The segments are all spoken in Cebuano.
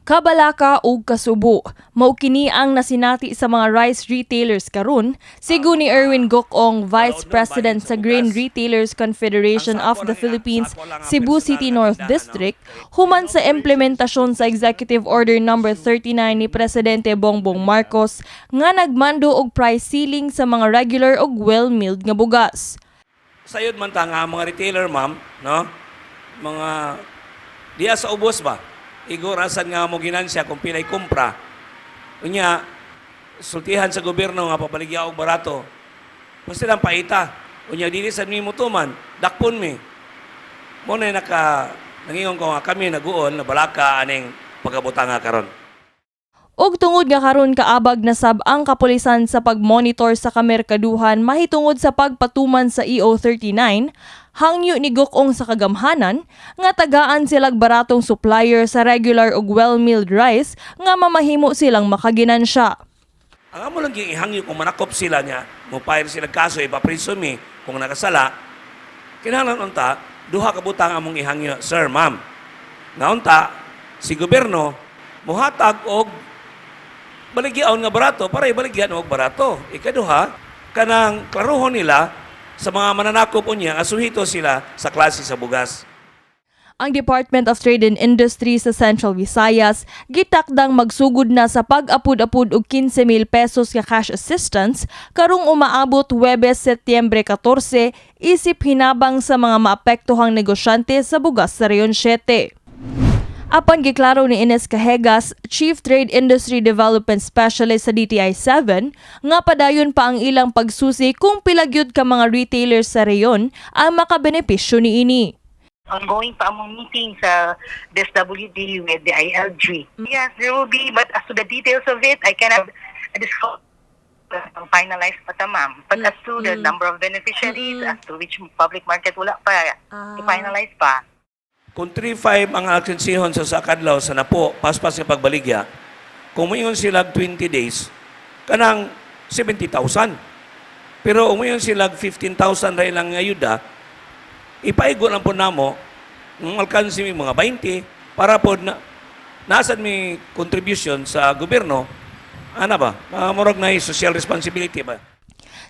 Kabalaka ug kasubo. Mao kini ang nasinati sa mga rice retailers karon, sigon ni Erwin Gokong, Vice President sa Grain Retailers Confederation of the Philippines, Cebu City North District, human sa implementasyon sa Executive Order Number 39 ni Presidente Bongbong Marcos nga nagmando og price ceiling sa mga regular ug well-milled nga bugas. Sayod man ta nga ang mga retailer, ma'am, no? Mga diya sa ubos ba? Igo rasan nga mo ginansya kung pilay kumpra. Unya sultihan sa gobyerno nga pabaligya og barato. Basta lang paita. Unya dili sad mi mutuman, dakpon mi. Mao na naka nangingon ko nga kami naguol na balaka aning pagkabutanga karon. Ug tungod nga karon kaabag na sab ang kapulisan sa pagmonitor sa kamerkaduhan mahitungod sa pagpatuman sa EO 39, hangyo ni Gokong sa kagamhanan nga tagaan silag baratong supplier sa regular ug well-milled rice nga mamahimo silang makaginansya. Ang amo lang gihangyo, kung manakop sila niya, mo file sila kaso, ipapriso mi kung nakasala, kinahanglan unta duha ka butang among ihangyo, sir, ma'am. Nga unta si gobyerno muhatag og baligyaon nga barato para ibaligyan og barato. Ikaduha, kanang klaruhon nila sa mga mananakop unya nga suhito sila sa klase sa bugas. Ang Department of Trade and Industry sa Central Visayas gitakdang magsugod na sa pag-apud-apud og 15,000 pesos ka cash assistance karong umaabot Huwebes, Setyembre 14, isip hinabang sa mga maapektuhang negosyante sa bugas sa Reyon 7. Apan giklaro ni Ines Cajegas, Chief Trade Industry Development Specialist sa DTI 7, nga padayon pa ang ilang pagsusi kung pila gyud ka mga retailers sa reyon ang makabenepisyo niini. Ongoing pa among meeting sa DSWD with the ILG. Yes, there will be, but as to the details of it, I cannot disclose. Finalized pa ta, ma'am. But as to the number of beneficiaries, as to which public market, wala pa. I-finalize pa. Kung 3.5 ang alkansihon sa kadlaw sa napo, paspas nga pagbaligya, kung muingon sila 20 days, kanang 70,000. Pero umuyon sila 15,000 ra ilang ayuda, ipaigo lang po namo, ng alkansi mi mga 20, para po na, nasad mi contribution sa gobyerno, ana ba? Mga murag na social responsibility ba?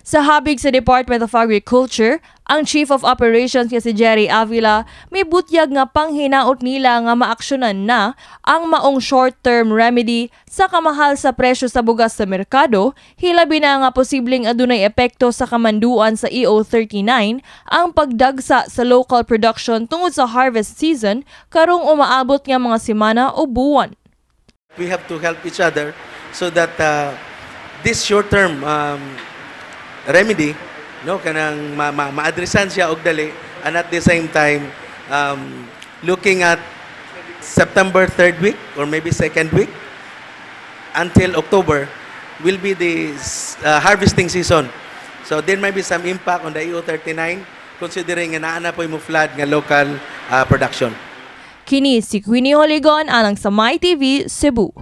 Sa habig sa Department of Agriculture, ang Chief of Operations nga si Jerry Avila may butyag nga panghinaot nila nga maaksyonan na ang maong short-term remedy sa kamahal sa presyo sa bugas sa merkado, hilabi na nga posibleng adunay epekto sa kamanduan sa EO 39 ang pagdagsa sa local production tungod sa harvest season karong umaabot nga mga semana o buwan. We have to help each other so that this short-term remedy, no, kanang ma-addressan siya og dali and at the same time looking at September third week or maybe second week until October will be the harvesting season. So there might be some impact on the EO 39 considering nga naa na po'y mo flood nga local production. Kini si Queenie Holigon alang sa MyTV Cebu.